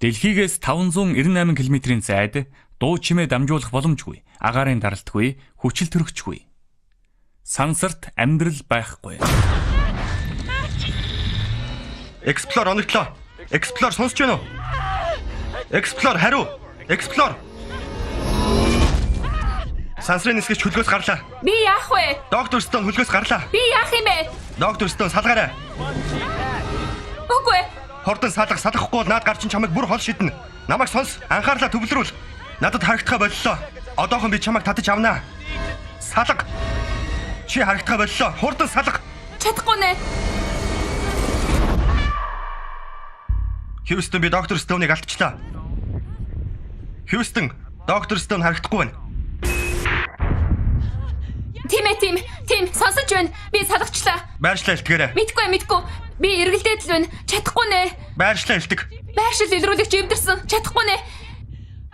Дэлхийгээс 598 км-ийн зайд дуу чимээ дамжуулах боломжгүй, агаарын даралтгүй, хүчил төрөгчгүй. Сансарт амьдрал байхгүй. Explore оногтлоо. Explore сонсч байна уу? Explore хариу. Explore. Сансрын нисгэж хөлгөөс гарлаа. Би яах вэ? Доктор Стоун хөлгөөс гарлаа. Би яах юм бэ? Доктор Стоун салгаарай. Үгүй ээ. Хурдан салга, салгахгүй бол наад гар чинь чамайг бүр хол шиднэ. Намайг сонс. Анхаарлаа төвлөрүүл. Надад харагдахаа боллоо. Одоохон би чамайг татаж авнаа. Салга. Чи харагдахаа боллоо. Хурдан салга. Чадахгүй нэ. Хьюстон, би доктор Стоуныг алдчихлаа. Хьюстон, доктор Стоун харагдахгүй байна. Тийм ээ, тийм. Тийм, сонсож байна. Би салгачлаа. Байршлаа илтгээрэй. Мэдгүй, мэдгүй. Би эргэлдээд л байна. Чадахгүй нэ. Байршлаа илтэг. Байршил илрүүлэгч эвдэрсэн. Чадахгүй нэ.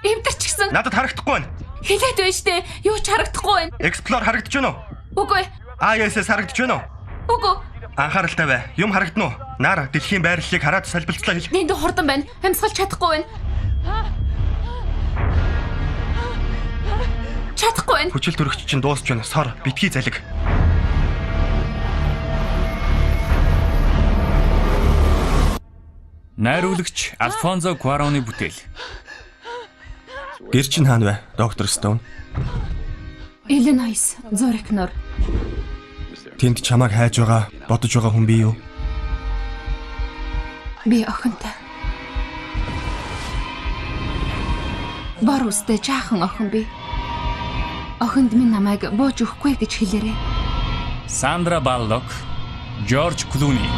Эвдэрчихсэн. Надад харагдахгүй байна. Хилээд байна штэ. Юу ч харагдахгүй байна. Explore харагдаж байна уу? Үгүй. ISS харагдаж байна уу? Үгүй. Анхааралтай бай. Юм харагдана уу? Нар дэлхийн байрлалыг хараад салбилцлаа хэл. Энд хурдан байна. Амьсгалж чадахгүй байна. Чадахгүй байна. Хүчил төрөгч чинь дуусч байна. Сор, битгий залиг. Найруулагч Альфонзо Куароны бүтээл. Гэр чинь хаана вэ? Доктор Стоун. Иллинойс, Зурик нур. Тэнд чамайг хайж байгаа, бодож байгаа хүн бий юу? Би охинтой. Бор үстэй жаахан охин би. Охинд минь намайг бууж өгөхгүй гэж хэлээрэй. Сандра Баллок, Жорж Клуни.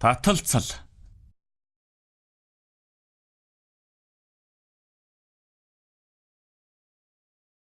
Таталцал.